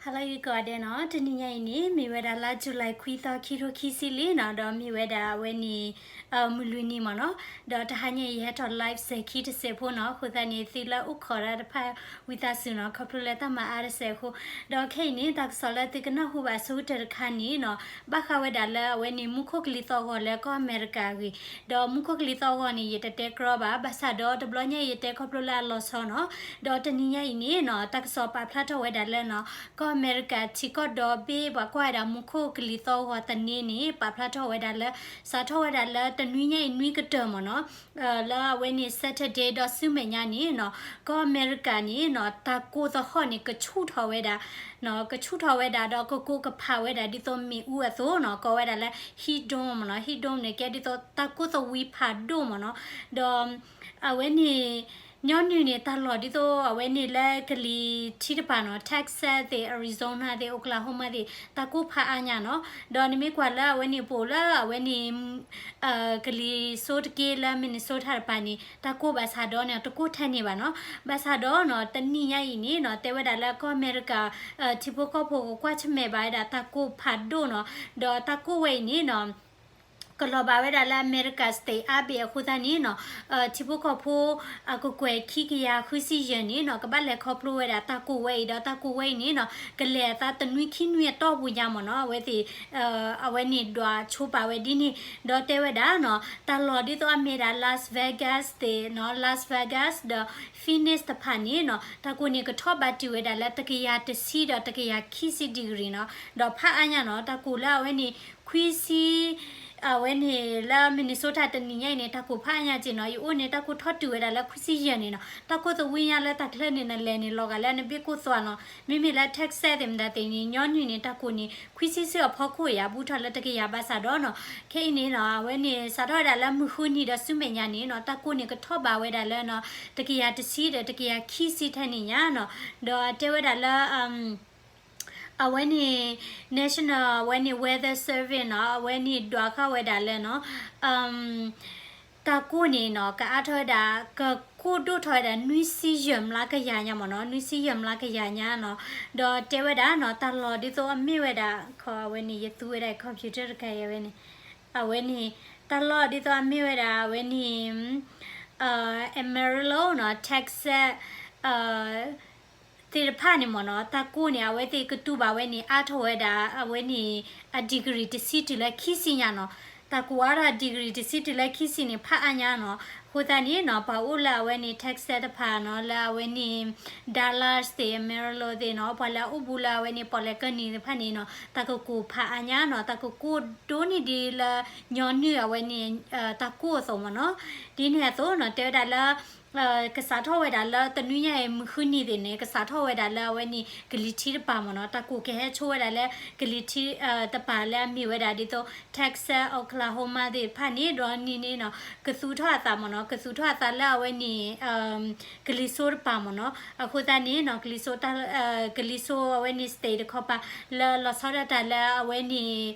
ဟါလၢဂ့ၤကိးဂၤဒဲးနီၤ, တနံၤညါအံၤန့ၣ် မ့ၢ်ဝဲဒၣ်လါ July ခွံသီ ခံထိခံဆံလွံၢ်နီၤ, ဒီးမ့ၢ်ဝဲဒၣ်အဝဲန့ၣ် မုၢ်လွံၢ်နံၤမ့ၢ်နီၤ, ဒီးတဟါညါအံၤ ယဟဲထီၣ် live စဲၤခံတစဲးဖိနီၤ, အဃိသတးန့ၣ် သုလၢအိၣ်ခိးတၢ်တဖၣ်ဝံသးစူၤနီၤ, ခီဖျိလၢတၢ်မၤအါတစဲးအဃိ, ဒီးခဲအံၤန့ၣ် တၢ်ကစီၣ်လၢသုကနၢ်ဟူဘၣ်အဆိကတၢၢ်တခါန့ၣ်နီၤ, ဘၣ်ဃးဝဲဒၣ်လၢအဝဲန့ၣ် မူခိၣ်ကလံၤသီၣ်ဂီၤလၢကီၢ်အမဲရကၤအဂ့ၢ်, ဒီးမူခိၣ်ကလံၤသီၣ်ဂီၤန့ၣ် ယတတဲကြီဘၣ်, ဘၣ်ဆၣ်ဒီးတဘျီညါအံၤ ယတဲခီဖျိလၢအလီၤဆီနီၤ, ဒီးတနံၤညါအံၤန့ၣ်နီၤ, တၢ်ကစီၣ်ပာ်ဖျါထီၣ်ဝဲဒၣ်လၢနီၤ, ကီၢ်အမဲရကၤထံကီၢ်ဒီဘ့ၣ် ပှၤကွၢ်ဝဲဒၣ်မူခိၣ်ကလံၤသီၣ်ဂီၤသန့န့ၣ် ပာ်ဖျါထီၣ်ဝဲဒၣ်လၢ စးထီၣ်ဝဲဒၣ်လၢတနွံညါအံၤနွံကတၢၢ်မ့ၢ်နီၤ, လၢအဝဲန့ၣ် Saturday ဒီးဆူမဲာ်ညါန့ၣ်နီၤ, ကီၢ်အမဲရကၤန့ၣ်နီၤ, တၢ်ကိၢ်သဟီၣ်န့ၣ် ကဆူၣ်ထီၣ်ဝဲဒၣ် ကဆူၣ်ထီၣ်ဝဲဒၣ်ဒီးကကိးကဖးဝဲဒၣ်ဒ်သိးမ့ၣ်အူအသိးနီၤ, ကိးဝဲဒၣ်လၢ heat dome မ့ၢ်နီၤ, heat dome န့ၣ် ကဲဒ်သိးတၢ်ကိၢ်သဝံဖးဒိၣ်မ့ၢ်နီၤ, ဒီး အဝဲန့ၣ် ညီနုၢ်န့ၣ် တၢ်လီၢ်ဒ်သိးအဝဲန့ၣ်လၢကလံၤထံတပၤနီၤ, Texas သ့ၣ် Arizona သ့ၣ် Oklahoma သ့ၣ် တၢ်ကိၢ်ဖးအါညါနီၤ, ဒီးနမ့ၢ်ကွၢ်လၢအဝဲန့ၣ်ပအိၣ်လၢအဝဲန့ၣ် ကလံၤစိးတက့ၢ်လၢ Minnesota တပၤန့ၣ် တၢ်ကိၢ်ဘၣ်ဆၣ်ဒီးန့ၣ် တကိၢ်ထဲန့ၣ်ဘၣ်နီၤ, ဘၣ်ဆၣ်ဒီးနီၤ တနံၤညါအံၤန့ၣ်နီၤ တဲဝဲဒၣ်လၢကီၢ်အမဲရကၤ ထံဖိကီၢ်ဖိကကွၢ်ဆၢၣ်မဲာ်ဘၣ်ဝဲဒၣ်တၢ်ကိၢ်ဖးဒိၣ်နီၤ, ဒီးတၢ်ကိၢ်ဝဲအံၤန့ၣ်နီၤ ကလီၤဘၣ်ဝဲဒၣ်လၢအမဲရကၤ state အါဘ့ၣ်အဃိသတးန့ၣ်နီၤ, ထံဖိကီၢ်ဖိ အကကွဲၢ်ခံကယၤဃုဆံယဲၢ်န့ၣ်နီၤ ကဘၣ်လဲၤခီဖျိဝဲဒၣ်တၢ်ကိၢ်ဝဲအံၤ ဒီးတၢ်ကိၢ်ဝဲအံၤန့ၣ်နီၤ ကလဲၤအသးတနွံခံနွံအတီၢ်ပူၤညါမ့ၢ်နီၤ, အဝဲသ့ၣ် အဝဲန့ၣ်ဒွးဆိပာ်ဝဲဒ်န့ၣ်, ဒီးတဲဝဲဒၣ်နီၤ တၢ်လီၢ်ဒ်သိးအမ့ၢ်ဒၣ် Las Vegas သ့ၣ်နီၤ, Las Vegas ဒီး Phoenix တဖၣ်န့ၣ်နီၤ တၢ်ကိၢ်န့ၣ်ကထီၣ်ဘးတုၤဝဲဒၣ်လၢတကယၤတဆံဒီးတကယၤခံဆံ degree နီၤ, ဒီးဖးအါညါနီၤ တၢ်ကိၢ်လၢအဝဲန့ၣ် ခွံဆံ အဝဲန့ၣ်လၢ Minnesota တနံၤညါအံၤန့ၣ် တၢ်ကိၢ်ဖးအါညါက့နီၤ, ယအိၣ်န့ၣ် တၢ်ကိၢ်ထီၣ်တုၤဝဲဒၣ်လၢခွံဆံယဲၢ်န့ၣ်နီၤ, တၢ်ကိၢ်သဝံညါလၢတၢ်ချၢန့ၣ် နလဲၤန့ၣ် လီၤဂာ်လၢနဘ့ၣ်ကိၢ်သွးနီၤ, မ့မ့ၢ်လၢ Texas သ့ၣ်မတၤသ့ၣ်န့ၣ် ညီနုၢ်န့ၣ် တၢ်ကိၢ်န့ၣ် ခွံဆံဆူအဖီခိၣ်ယါ ဘူးထီၣ်လၢတကယၤဘၣ်ဆၣ်ဒီးနီၤ, ခဲအံၤန့ၣ်နီၤ အဝဲန့ၣ် စးထီၣ်ဝဲဒၣ်လၢမုၢ်ဃုနံၤဒီးဆူမဲာ်ညါန့ၣ်နီၤ တၢ်ကိၢ်န့ၣ်ကထီၣ်ဘးဝဲဒၣ်လၢနီၤ တကယၤတဆံဒီးတကယၤခံဆံထဲန့ၣ်ညါနီၤ, ဒီးတဲဝဲဒၣ်လၢ အဝဲန့ၣ် National အဝဲန့ၣ် Weather Service နီၤ, အဝဲန့ၣ်ဒွးဃာ်ဝဲဒၣ်လၢနီၤ, တၢ်ကိၢ်န့ၣ်နီၤ ကအါထီၣ်ဝဲဒၣ် ကကိၢ်ဒိၣ်ထီၣ်ဝဲဒၣ် နွံဆံယဲၢ်မျးကယၤညါမ့ၢ်နီၤ, နွံဆံယဲၢ်မျးကယၤညါနီၤ, ဒီးတဲဝဲဒၣ်နီၤ တၢ်လီၢ်ဒ်သိးအမ့ၢ်ဝဲဒၣ် ခီအဝဲန့ၣ် ယသူဝဲဒၣ် computer တခါအံၤအဝဲန့ၣ်, အဝဲန့ၣ် တၢ်လီၢ်ဒ်သိးအမ့ၢ်ဝဲဒၣ် အဝဲန့ၣ် Amarillo နီၤ, Texas သ့ၣ်တဖၣ်န့ၣ်မ့ၢ်နီၤ, တၢ်ကိၢ်န့ၣ် အဝဲသ့ၣ်ကတူၢ်ဘၣ်ဝဲန့ၣ် အါထီၣ်ဝဲဒၣ် အဝဲန့ၣ် အ degree တဆံတုၤလၢခံဆံညါနီၤ, တၢ်ကိၢ်အါထီၣ် degree တဆံတုၤလၢခံဆံန့ၣ် ဖးအါညါနီၤ, အဃိသတးန့ၣ်နီၤ ပှၤအိၣ်လၢအဝဲန့ၣ် Texas တဖၣ်နီၤ, လၢအဝဲန့ၣ် Dallas သ့ၣ် Amarillo သ့ၣ်နီၤ, ပှၤလၢအအိၣ်ဘူးလၢအဝဲန့ၣ် ပီၣ်လဲၣ်ကၢၢ်နံၤတဖၣ်န့ၣ်နီၤ, တၢ်ကကိၢ်ဖးအါညါနီၤ, တၢ်ကကိၢ်ဒိၣ်န့ၢ်ဒ်လၢညီနုၢ်အဝဲန့ၣ် တၢ်ကိၢ်အသိးမ့ၢ်နီၤ, ဒ်န့ၣ်အသိးနီၤ တဲဝဲဒၣ်လၢ ကစးထီၣ်ဝဲဒၣ်လၢတနွံညါအံၤ မုၢ်ဃုနံၤသ့ၣ်န့ၣ် ကစးထီၣ်ဝဲဒၣ်လၢအဝဲန့ၣ် ကလံၤထံတပၤမ့ၢ်နီၤ, တၢ်ကိၢ်ကဟဲဆိဝဲဒၣ်လၢ ကလံၤထံတပၤလၢအမ့ၢ်ဝဲဒၣ်ဒ်သိး Texas, Oklahoma သ့ၣ်တဖၣ်န့ၣ် ဒီးန့ၣ်န့ၣ်နီၤ ကသူထီၣ်အသးမ့ၢ်နီၤ, ကသူထီၣ်အသးလၢအဝဲန့ၣ် ကလံၤစိးတပၤမ့ၢ်နီၤ, အဃိသတးန့ၣ်နီၤ ကလံၤစိးတၢ် ကလံၤစိးအဝဲန့ၣ် state တခီပၤ လၢလီၤဆီဒၣ်တၢ်လၢအဝဲန့ၣ်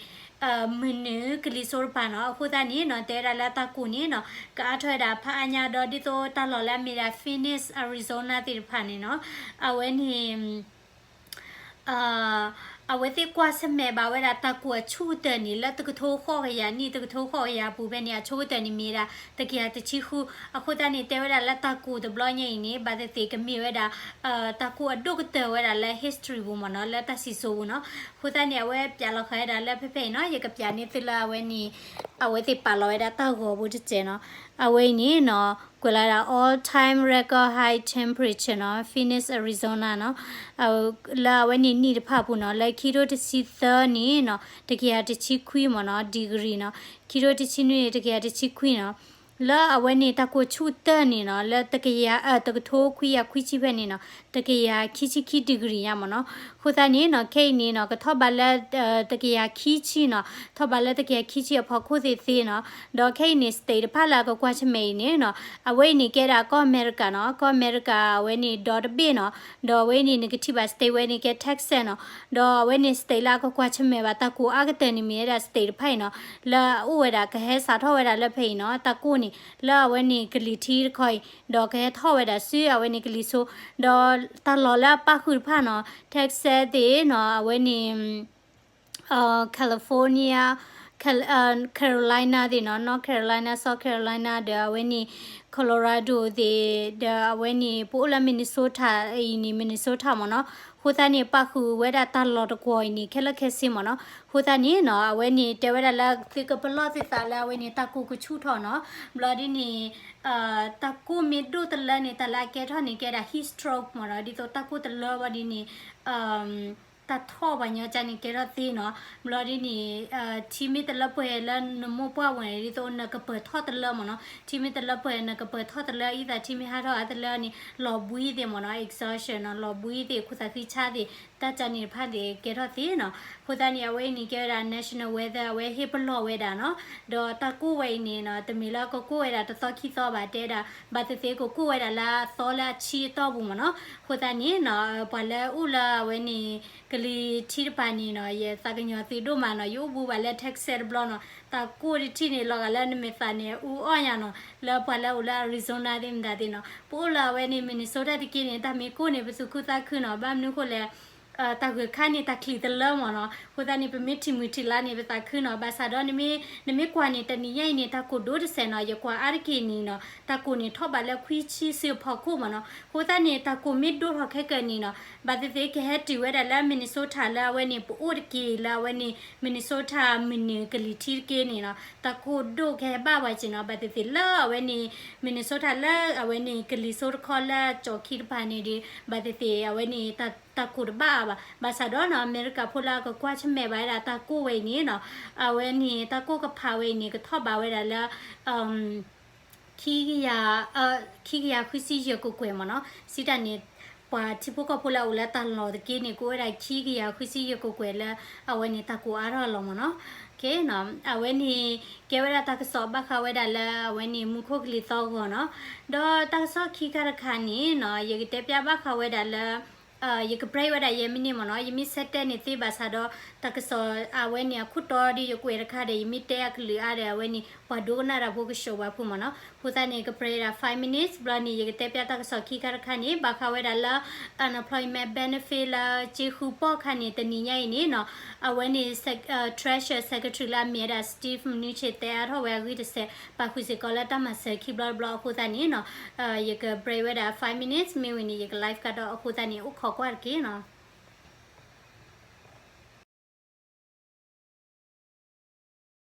မုၢ်နုာ်ကလံၤစိးတပၤနီၤ, အဃိသတးန့ၣ်နီၤ တဲဝဲဒၣ်လၢတၢ်ကိၢ်န့ၣ်နီၤ ကအါထီၣ်ဝဲဒၣ်ဖးအါညါဒီးဒ်သိးတၢ်လီၢ်လၢအမ့ၢ်ဒၣ် Phoenix, Arizona သ့ၣ်တဖၣ်န့ၣ်နီၤ, အဝဲန့ၣ် အဝဲသ့ၣ်ကွၢ်ဆၢၣ်မဲာ်ဘၣ်ဝဲဒၣ်တၢ်ကိၢ်အဆူၣ်ကတၢၢ်န့ၣ် လၢတကထိဃိးကယၤနံၣ် တကထိဃိးကယၤအပူၤဖဲန့ၣ် အဆိကတၢၢ်န့ၣ်မ့ၢ်ဝဲဒၣ် တကယၤတဆံဃု, အဃိသတးန့ၣ် တဲဝဲဒၣ်လၢတၢ်ကိၢ်တဘျီညါအံၤန့ၣ် ဘၣ်သ့ၣ်သ့ၣ်ကမ့ၢ်ဝဲဒၣ် တၢ်ကိၢ်အဒိၣ်ကတၢၢ်ဝဲဒၣ်လၢ history ပူၤမ့ၢ်နီၤ, လၢတၢ်စံၣ်စိၤပူၤနီၤ, အဃိသတးန့ၣ် အဝဲပၠးလီၤဃာ်ဝဲဒၣ်လၢဖဲဖဲအံၤနီၤ, ယကပၠးန့ၢ်သုလၢအဝဲန့ၣ် အဝဲသ့ၣ်ပာ်လီၤဝဲဒၣ်တၢ်ဂီၤဖိတစဲးနီၤ, အဝဲအံၤန့ၣ်နီၤ ကွဲးလီၤဒၣ် all time record high temperature နီၤ, Phoenix Arizona နီၤ, လၢအဝဲန့ၣ်နံၣ်တဖၣ်အပူၤနီၤ, လၢခံထိတဆံသၢန့ၣ်နီၤ တကယၤတဆံခွံမ့ၢ်နီၤ degree နီၤ, ခံထိတဆံနွံန့ၣ် တကယၤတဆံခွံနီၤ, လၢအဝဲန့ၣ်တၢ်ကိၢ်ဆူၣ်ကတၢၢ်န့ၣ်နီၤ လၢတကယၤ တကထိခွံကယၤခွံဆံဖဲန့ၣ်နီၤ တကယၤခံဆံခံ degree ညါမ့ၢ်နီၤ, အဃိသတးန့ၣ်နီၤ ခဲအံၤန့ၣ်နီၤ ကထီၣ်ဘးလၢ တကယၤခံဆံနီၤ, ထီၣ်ဘးလၢတကယၤခံဆံအဖီခိၣ်သ့သ့နီၤ, ဒီးခဲအံၤန့ၣ် state တဖၣ်လၢအကကွၢ်ဆၢၣ်မဲာ်အံၤန့ၣ်နီၤ, အဝဲအံၤန့ၣ်ကဲဒၣ်ကီၢ်အမဲရကၤနီၤ, ကီၢ်အမဲရကၤအဝဲန့ၣ်ဒီတဘ့ၣ်နီၤ, ဒီးအဝဲအံၤန့ၣ် နကထံၣ်ဘၣ် state ဝဲန့ၣ်ကဲ Texas နီၤ, ဒီးအဝဲန့ၣ် state လၢအကကွၢ်ဆၢၣ်မဲာ်ဘၣ်တၢ်ကိၢ်အါကတၢၢ်န့ၣ်မ့ၢ်ဝဲဒၣ် state တဖၣ်အံၤနီၤ, လၢအအိၣ်ဝဲဒၣ်ကဟဲစးထီၣ်ဝဲဒၣ်လၢဖဲအံၤနီၤ, တၢ်ကိၢ်န့ၣ် လၢအဝဲန့ၣ်ကလံၤထံတခီအံၤ, ဒီးကဟဲထီၣ်ဝဲဒၣ်ဆူအဝဲန့ၣ်ကလံၤစိး, ဒီး တၢ်လီၢ်လၢအပၣ်ဃုာ်တဖၣ်နီၤ Texas သ့ၣ်နီၤ အဝဲန့ၣ် California, Carolina သ့ၣ်နီၤ North Carolina, South Carolina ဒီးအဝဲန့ၣ် Colorado သ့ၣ် ဒီးအဝဲန့ၣ် ပအိၣ်လၢ Minnesota အံၤန့ၣ် Minnesota မ့ၢ်နီၤ. အဃိသတးန့ၣ် ပၣ်ဃုာ်ဝဲဒၣ်တၢ်လီၢ်တကွီၤအံၤန့ၣ် ခဲလၢာ်ခဲဆ့မ့ၢ်နီၤ. အဃိသတးန့ၣ်နီၤ အဝဲန့ၣ် တဲဝဲဒၣ်လၢသုကပလီၢ်သုသးလၢအဝဲန့ၣ် တၢ်ကိၢ်ကဆူၣ်ထီၣ်နီၤ. ဘျီဒ်န့ၣ် တၢ်ကိၢ်မ့ၢ်ဒိၣ်တလၢန့ၣ် တၢ်လၢအကဲထီၣ်န့ၣ် ကဲဒၣ် heat stroke မ့ၢ်နီၤ. ဒ်သိးတၢ်ကိၢ်တလၢဘၣ်ဒ်န့ၣ် တၢ်ထီၣ်ပှၤညီကါန့ၣ် ကဲထီၣ်သ့နီၤ. ဘျီဒ်န့ၣ် ထံမ့ၢ်တလၢပှဲၤလၢနမိၢ်ပှၢ်ဝဲန့ၣ် ဒ်သိးနကပၢၤထီၣ်တလၢမ့ၢ်နီၤ. ထံမ့ၢ်တလၢပှဲၤ နကပၢၤထီၣ်တလၢ အံသးထံမ့ၢ်ဟးထီၣ်အါတလၢန့ၣ် လီၤဘှံးသ့ၣ်မ့ၢ်နီၤ exhaustion နီၤ လီၤဘှံးသ့ၣ် ခိၣ်သးဃံဆါသ့ၣ် တၢ်ကါန့ၣ်တဖၣ်သ့ၣ်ကဲထီၣ်သ့နီၤ. အဃိသတးန့ၣ် အဝဲအံၤန့ၣ် ကဲဝဲဒၣ် National Weather အဝဲဟ့ၣ်ပလီၢ်ဝဲဒၣ်နီၤ. ဒီးတၢ်ကိၢ်ဝဲအံၤန့ၣ်နီၤ တမ့ၢ်လၢကကိၢ်ဝဲဒၣ်တသီခံသီဘၣ် တဲဒၣ် ဘၣ်သ့ၣ်သ့ၣ်ကကိၢ်ဝဲဒၣ်လၢအသီလၢအဆံအတီၢ်ပူၤမ့ၢ်နီၤ. အဃိသတးန့ၣ်နီၤ ပှၤလၢအိၣ်လၢအဝဲန့ၣ် ကလံၤထံးတပၤန့ၣ်နီၤ ယသးကညီၤသုဒိၣ်မးနီၤ. ယအိၣ်ဘူးဘၣ်လၢ Texas တဘျီနီၤ တၢ်ကိၢ်တထံၣ်န့ၣ် လီၤဂာ်လၢနမဲာ်သးန့ၣ် အူအီၣ်ညါနီၤ. လၢပှၤလၢအိၣ်လၢ Arizona သ့ၣ်မတၤသ့ၣ်နီၤ ပအိၣ်လၢအဝဲန့ၣ် Minnesota တက့ၢ်န့ၣ် တၢ်မ့ၢ်ကိၢ်န့ၣ် ပသူၣ်ခုသးခုနီၤ. ဘၣ်မနုၤဃိလဲၣ် တၢ်ဂၢၢ်ခါန့ၣ် တၢ်ချံးတလၢမ့ၢ်နီၤ. အဃိသတးန့ၣ် ပမ့ၢ်ထံၣ်မုၢ်ထံၣ်လါန့ၣ် ပသးခုနီၤ. ဘၣ်ဆၣ်ဒီး နမ့ၢ်ကွၢ်န့ၣ် တနံၤညါအံၤန့ၣ် တၢ်ကိၢ်ဒိၣ်တစဲးနီၤ. ယကွၢ်အါတက့ၢ်န့ၣ်နီၤ တၢ်ကိၢ်န့ၣ်ထီၣ်ဘးလၢခွံဆံဆူအဖီခိၣ်မ့ၢ်နီၤ. အဃိသတးန့ၣ် တၢ်ကိၢ်မ့ၢ်ဒိၣ်ထီၣ်ခဲကနံၣ်နီၤ ဘၣ်သ့ၣ်သ့ၣ်ကဟဲတုၤဝဲဒၣ်လၢ Minnesota လၢအဝဲန့ၣ် ပအိၣ်တက့ၢ်လၢအဝဲန့ၣ် Minnesota မုၢ်နုာ်ကလံၤထံးတက့ၢ်န့ၣ်နီၤ တၢ်ကိၢ်ဒိၣ်ကဟဲဘၣ်ဝဲက့ၢ်နီၤ. ဘၣ်သ့ၣ်သ့ၣ်လၢအဝဲန့ၣ် Minnesota လၢအဝဲန့ၣ် ကလံၤစိးတခီလၢကၠီၤခံတပၤန့ၣ်ဒီး ဘၣ်သ့ၣ်သ့ၣ်အဝဲန့ၣ် တၢ်ကိၢ်တဘၣ်အါဘၣ်. ဘၣ်ဆၣ်ဒီးနီၤ အမဲရကၤဖိလၢအကကွၢ်ဆၢၣ်မဲာ်ဘၣ်ဝဲဒၣ်တၢ်ကိၢ်ဝဲအံၤန့ၣ်နီၤ အဝဲန့ၣ် တၢ်ကိၢ်ကဖးဝဲအံၤန့ၣ် ကထီၣ်ဘးဝဲဒၣ်လၢ ခံကယၤ ခံကယၤဃုဆံယဲၢ်ကကွဲၢ်မ့ၢ်နီၤ. စံးတၢ်န့ၣ် ပှၤထံဖိကီၢ်ဖိလၢအအိၣ်လၢတၢ်လီၢ်တက့ၢ်န့ၣ် ကအိၣ်ဝဲဒၣ်ခံကယၤဃုဆံယဲၢ်ကကွဲၢ်လၢ အဝဲန့ၣ်တၢ်ကိၢ်အါထီၣ်အလီၢ်မ့ၢ်နီၤ. အဝဲန့ၣ် ကဲဝဲဒၣ်တၢ်ကစီၣ်ဘၣ်ဃးဝဲဒၣ်လၢအဝဲန့ၣ် မူခိၣ်ကလံၤသီအဂီၢ်နီၤ. ဒီးတၢ်ကစီၣ်ခံခါတခါန့ၣ်နီၤ ယကတဲပျးဘၣ်ဃးဝဲဒၣ်လၢ ယက break ဝဲဒၣ်ယဲၢ်မံးနံးမ့ၢ်နီၤ. ယမ့ၢ်ဆၢတဲာ်န့ၣ်သ့ဘၣ်ဆၣ်ဒီး တၢ်ကစီၣ်အဝဲန့ၣ်အခိၣ်တီဒီးယကွဲးတခါဒီး ယမ့ၢ်တဲအကလုာ်အါဒီး အဝဲန့ၣ် ပှၤဒိကနၣ်တၢ်ဖိကဆှိးပှၤဖိမ့ၢ်နီၤ. အဃိသတးန့ၣ် က break ဒၣ် five minutes ဘျီန့ၣ် ယကတဲပျးတၢ်ကစီၣ်ခံခါတခါန့ၣ် ဘၣ်ဃးဝဲဒၣ်လၢ unemployment benefit လၢစ့ဃုပီၢ်ခါန့ၣ် တနံၤညါအံၤန့ၣ်နီၤ အဝဲန့ၣ် Treasury Secretary လၢအမ့ၢ်ဝဲဒၣ် Steven Mnuchin တဲအါထီၣ်ဝဲအဂ့ၢ်တစဲး ပာ်ဃုာ်စ့ၢ်ကီးလၢတၢ်မၤစၢၤခံဘျီတဘျီအဃိသတးန့ၣ်နီၤ ယက break ဝဲဒၣ် five minutes မ့ၢ်ဝံၤန့ၣ် ယက live ကဒီးအဃိသတးန့ၣ် အိၣ်ခိးကွၢ်တက့ၢ်နီၤ.